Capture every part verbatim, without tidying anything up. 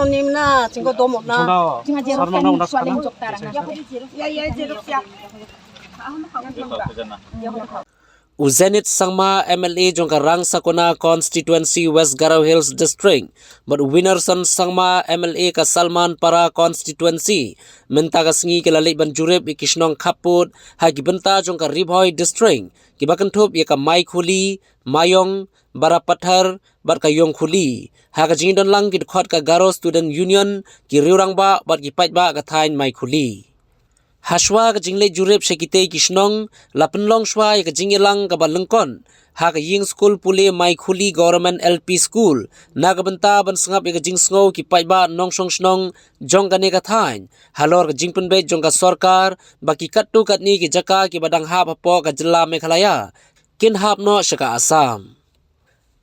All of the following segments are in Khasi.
U Zenith Sangma, M L A jong ka Rangsakona Constituency, West Garo Hills District, bad u Winnerson Sangma, M L A ka Salmanpara Constituency, mynta ka sngi ki la leit ban jurip ïa ki shnong khappud ha ki bynta jong ka Ri Bhoi District, kiba kynthup ïa ka Maikhuli, Maiong, Barapathar, bad ka Ïongkhuli. Ha ka jingdon lang ki dkhot ka Garo Student Union, ki riew rangbah bad ki paidbah ka thaiñ Maikhuli. Hashwa ka jingleit jurip sha kitei ki shnong, la pynlong shwa ïa ka jingïalang kaba lyngkot ha ka ïing skul pule Maikhuli Government L P School, na ka bynta ban sngap ïa ka jingsngew ki paidbah nongshong shnong jong kane ka thaiñ halor ka jingpynbeit jong ka sorkar ba ki katto katne ki jaka kiba dang hap hapoh ka jylla Meghalaya kin hap noh sha ka Assam.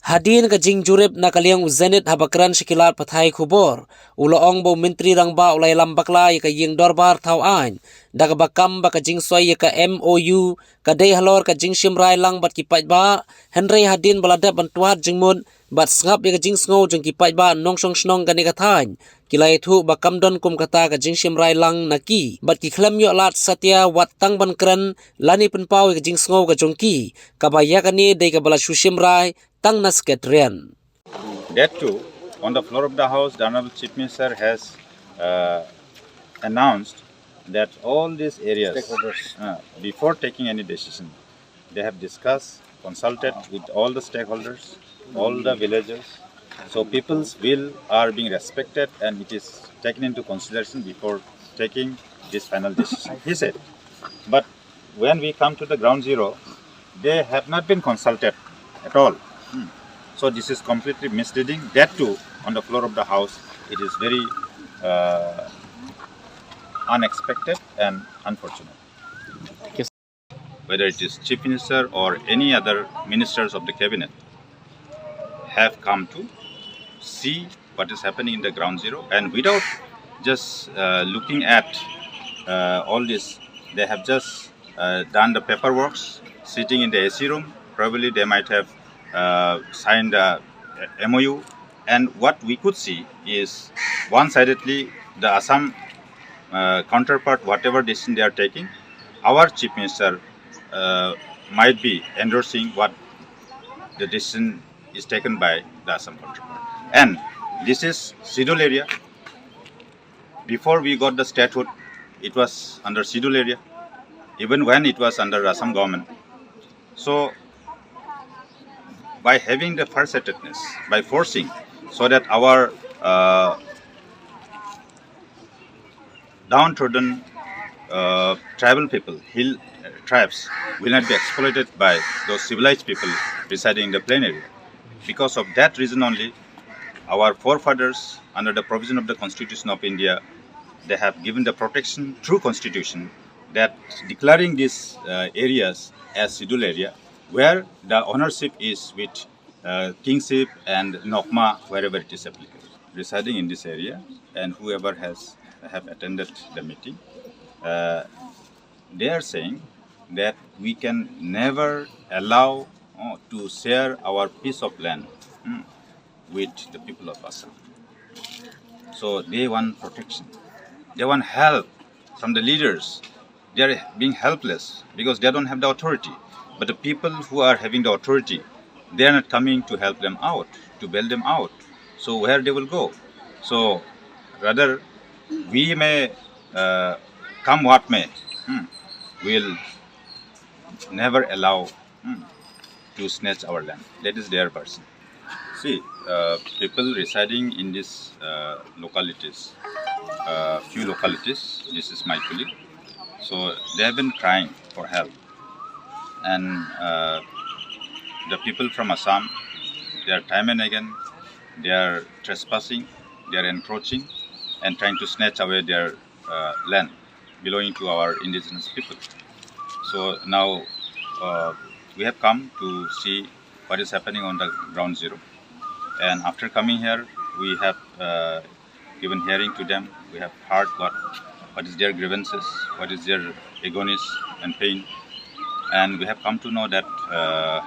Hadien ka jingjurip na ka liang u Zenith, haba kren sha ki lad pathai khubor, u la ong ba u Myntri Rangbah u la ïalam bakla ïa ka ïing dorbar thaw aiñ da kaba kam ba ka jingsoi ïa ka M O U ka dei halor ka jingshim rai lang bad ki paidbah, hynrei hadien ba la dep ban twad jingmut bad sngap ïa ka jingsngew jong ki paidbah nongshong shnong kane ka thaiñ, ki la ïathuh ba kam don kum kata ka jingshim rai lang na ki bad ki khlem ïoh lad satia wat tang ban kren lane pynpaw ïa ka jingsngew ka jong ki, kaba ïa kane dei kaba la shu shim rai tang na sket rian. That too, on the floor of the House, the Honorable Chief Minister has uh, announced that all these areas, uh, before taking any decision, they have discussed, consulted with all the stakeholders, all the villagers. So people's will are being respected and it is taken into consideration before taking this final decision, he said. But when we come to the ground zero, they have not been consulted at all. Hmm. So this is completely misleading. That too, on the floor of the House, it is very uh, unexpected and unfortunate. Whether it is Chief Minister or any other ministers of the cabinet have come to see what is happening in the ground zero, and without just uh, looking at uh, all this, they have just uh, done the paperwork sitting in the A C room. Probably they might have uh, signed a M O U, and what we could see is one-sidedly the Assam uh, counterpart, whatever decision they are taking, our Chief Minister uh, might be endorsing what the decision is taken by the Assam counterpart. And this is schedule area. Before we got the statehood, it was under schedule area, even when it was under Assam government. So by having the farsightedness, by forcing, so that our uh, downtrodden uh, tribal people, hill uh, tribes, will not be exploited by those civilized people residing in the plain area. Because of that reason only, our forefathers, under the provision of the Constitution of India, they have given the protection through Constitution that declaring these uh, areas as scheduled area where the ownership is with uh, kingship and nokma wherever it is applicable. Residing in this area and whoever has have attended the meeting, uh, they are saying that we can never allow uh, to share our piece of land hmm, with the people of Assam. So they want protection. They want help from the leaders. They are being helpless because they don't have the authority. But the people who are having the authority, they are not coming to help them out, to bail them out. So where they will go? So rather, we may uh, come what may, hmm, will never allow hmm, to snatch our land. That is their version. See, uh, people residing in these uh, localities, uh, few localities, this is my colleague. So they have been crying for help. And uh, the people from Assam, they are time and again, they are trespassing, they are encroaching and trying to snatch away their uh, land belonging to our indigenous people. So now uh, we have come to see what is happening on the ground zero. And after coming here, we have uh, given hearing to them. We have heard what what is their grievances, what is their agonies and pain. And we have come to know that uh,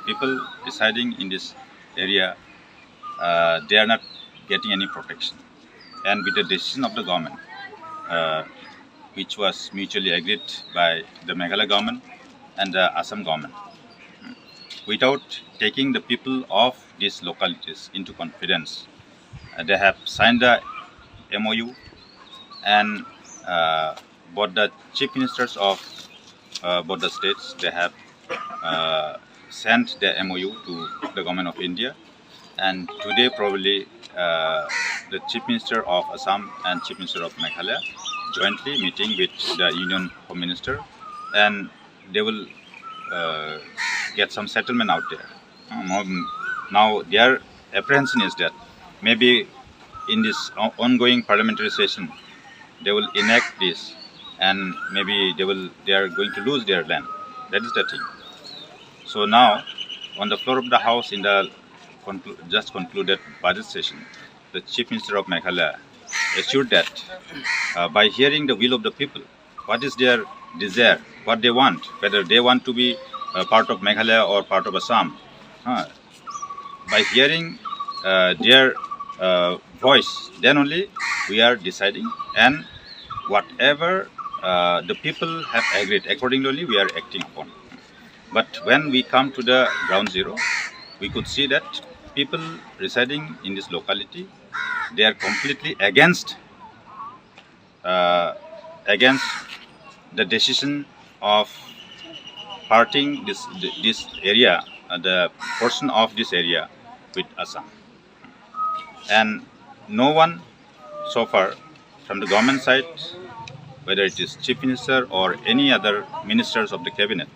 people residing in this area, uh, they are not getting any protection. and with the decision of the government, uh, which was mutually agreed by the Meghalaya government and the Assam government, without taking the people of these localities into confidence. Uh, they have signed the M O U, and uh, both the chief ministers of uh, both the states, they have uh, sent the M O U to the government of India, and today probably uh, the chief minister of Assam and chief minister of Meghalaya jointly meeting with the union home minister, and they will uh, get some settlement out there. Um, now their apprehension is that maybe in this o- ongoing parliamentary session, they will enact this, and maybe they will they are going to lose their land. That is the thing. So now, on the floor of the house, in the conclu- just concluded budget session, the chief minister of Meghalaya assured that uh, by hearing the will of the people, what is their desire, what they want, whether they want to be a part of Meghalaya or part of Assam. Uh, by hearing uh, their uh, voice, then only we are deciding, and whatever uh, the people have agreed, accordingly we are acting upon. But when we come to the ground zero, we could see that people residing in this locality, they are completely against uh, against the decision of parting this this area, uh, the portion of this area with Assam. And no one so far from the government side, whether it is chief minister or any other ministers of the cabinet,